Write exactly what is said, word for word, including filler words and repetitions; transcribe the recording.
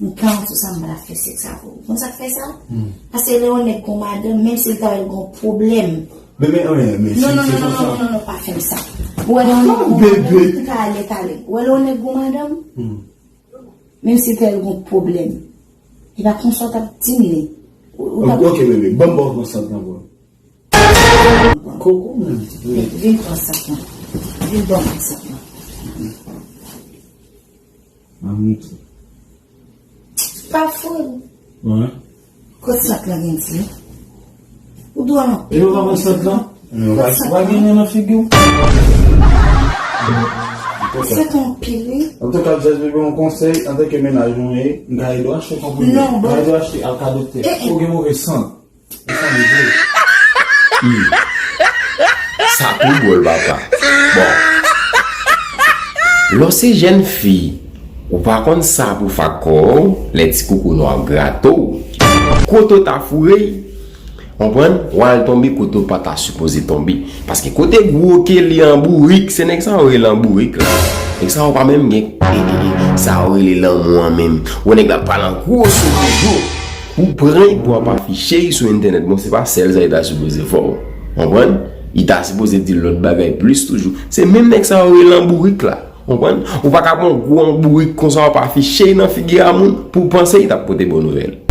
M garanti w sa, m pa t ap fè sèks avè w. Ou konn sa k fè sa? Paske lè yon nèg gon madanm, menm si l ta wè l gon pwoblèm. Bebe, anyen, men si non, non, se non, non, konsa. Non, non, non, pa fè m sa. Ou wè lè yon nèg gon madanm, m ka ale talè. Ou wè lè yon nèg gon madanm, menm si l ta wè l gon pwoblèm, e pa konsa w t ap di m li. Ou, ou t ap Ok, bebe, ban m ba w konsantman pou. Koko, men. Vin, vin pran sak lan. Vin ban mwen sak lan. Mamout. Pa foul. Wi. Kot sak lan gen di? Ou dwe nan. E yo pa pran sak lan? Ou pa genyen nan figi w? Sak lan pil, wi. Antouka, just bebe, yon konsèy, antanke mennaj mwen ye, m ka ede w achte konprime. Non, bon. M ka ede w achte alka doktè. Ou gen move sant. Sa tou dwòl papa. Bon. Lè w se jèn fi, ou pa konn sa pou fè ak kò w, lè ti koko nwa ap grate w. Kote w ta foure l, konprann, w al tonbe kote w pa ta sipoze tonbe. Paske kote gwo ke li an bourik, se nèg sa yo rele an bourik la. Nèg sa yo pa menm gen, e, e, e, sa yo rele lanmou an menm. Ou wè nèg la ap pale an gwo sou rezo. Ou pran l pou ap afiche l sou entènèt. Bon, se pa sèl sa li ta sipoze fè w. Konprann? Li ta sipoze di l lòt bagay plis toujou. Se menm nèg sa yo rele an bourik la. Konprann? Ou pa ka pran yon gwo an bourik konsa w ap afiche l nan figi a moun pou w panse li t ap pote bon nouvèl.